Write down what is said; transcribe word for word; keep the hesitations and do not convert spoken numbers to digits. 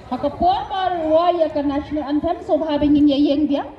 Ha ka por ba rwai ïa ka national anthem, sngewbha ba ngin ïa ïeng biang.